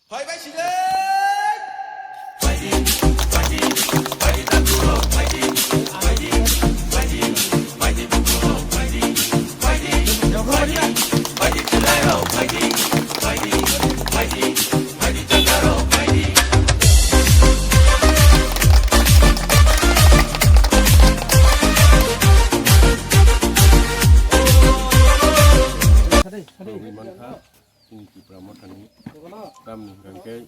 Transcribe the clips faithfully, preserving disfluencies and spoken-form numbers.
Phaibai sile. Chini Tipra Mothani tamni hwnkhe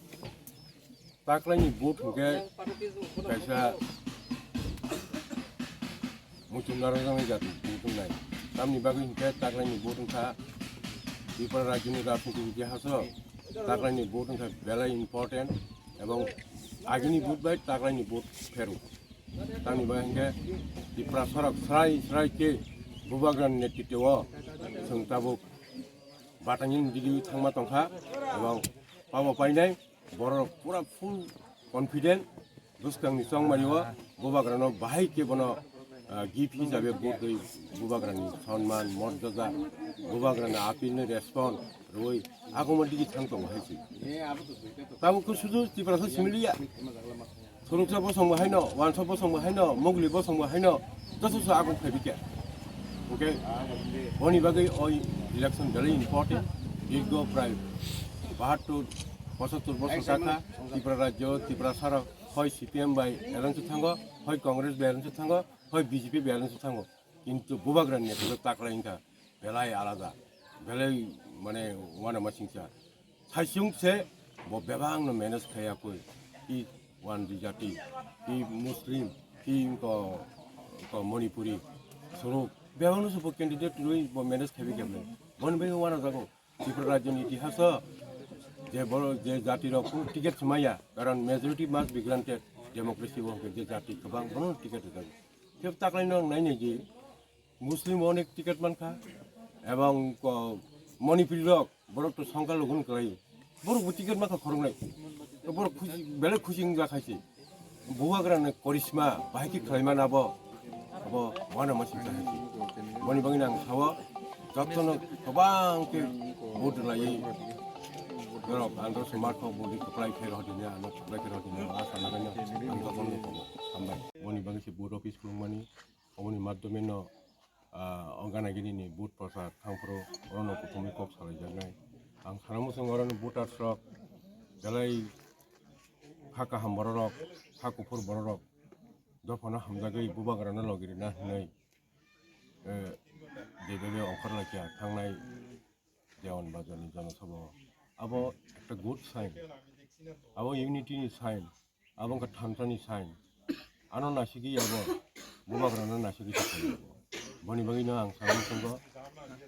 taklaini vote hwnkhe kaisa muchung narwkjaknai jati vote wngnai. Tamni bagwi hwnkhe taklaini vote wngkha Tripura rajyoni rajniti itihaso taklaini vote wngkha belai important ebong agini vote bai taklaini vote pheru. Tamni bagwi hwnkhe Tiprasarok srai srai khe Bubagrani netritwo chwng tabuk batangni digi thangma tongkha, ebong pabo painai borok pura full confident bwskangni chongmario Bubagrano bahai khe bono, ah, gift hisabe vote rwi Bubagrani sonman, morjada, Bubagrani apilni respond rwi agoma digi thang tongo hai se. Tabuk khe sudu Tiprasa similiya. Thuruksa bosong bo haino, wansa bosong bo haino, mugli bosong bo haino, joto so aguk phai bikya. Okay? Boni bagwi oi election very important. Dirgo prai bahattur bosottor bosong kakha, Tripura rajyo, Tripura sarok, hoi C P M bai alliance thango, hoi Congress bai alliance thango, hoi B J P bai alliance thango. Kintu Bubagrani neto taklai wngkha, belai alada, belai mane wana masingcha. Saisung se bo bebang no manage khaya koi. I wan di jati, i Muslim, i ko, ko Manipuri, sorok bebang no se bo candidate roi bo manage khabi kemne. Bon be wana jago. Tripura rajyoni itihaso je boro je jati rok kunu ticket se maya, karon majority must be granted democracy o hwnkhe je jati kwbang bono ticket rwjago. Khe taklai no nai nai je Muslim onek ticket mankha, ebong ko Manipuri rok borok to songkha logun kwlai, borok bo ticket mankha khoroknai, to borok khusi, belai khusi wngya khaisi. Bubagrani korisma bahai khe khlaimani abo, abo wana masing khaisi. Boni bagwi ang sao, jotono kwbang khe vote rwlaiwi borok ang dosha mark o vote kwplai khe rw hwnwi, ano kwplai khe rw hwnwi, asa nangani ang jotono hambai. Boni bagwi se vote office khulumani, oboni madhyome no ah, o gana gini ni vote prochar thangphuru orono kuthumwi kok salaijaknai. Ang sana muchungo oroni voters rok belai ha kaham bororok, ha kuphur bororok dophano hamjagwi Bubagrano logi rwna hwnwi, eh, je bebe ongkhor laikha thangnai Dewan Bazar ni Jana Sabha o. Abo ekta good sign. Abo unity ni sign. Abo wngkha thansa ni sign. Ano nasigwi abo Bubagrano nasigwi se khlai abo. Boni bagwi no ang sana muchungo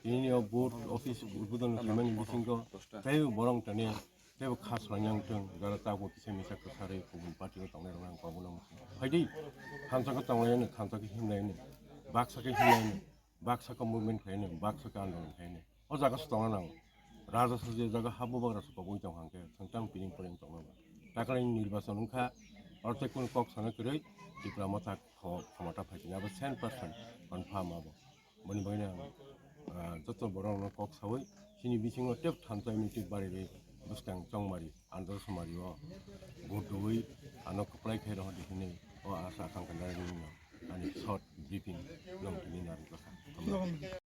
tini o vote office udbodon khlaimani bisingo teibo borok tani teibo kha swlangya wngthung, jara tabuk kisa misa kwsarwi kubun party o tongnai rok ang kobokno muchungo. Phaidi thansa khe tonglaino, thansa khe himlaino, baksa khe himlaino. Baksa khe movement khlaino, baksa khe andolon khlaino. O jaga se tongna nango. Raja se je jaga ha Bubagra se koboi tong hangkhe, thwngtang piring poring tongna ba. Taklai ni nirbachon wngkha, oro tei kunu kok sana kwrwi, Tipra Motha kho-, khomota phaikhe abo cent percent confirm abo. Boni bagwi ang, ah, joto borok no kok saui, chini bisingo tep thansa unity bari rwi, bwskang chongmari, andro somari o, vote rwi, ano kwplai khe rohor di hinwi, o asa akang khe nai rwi no. Ani short briefing nong tini narwk kha.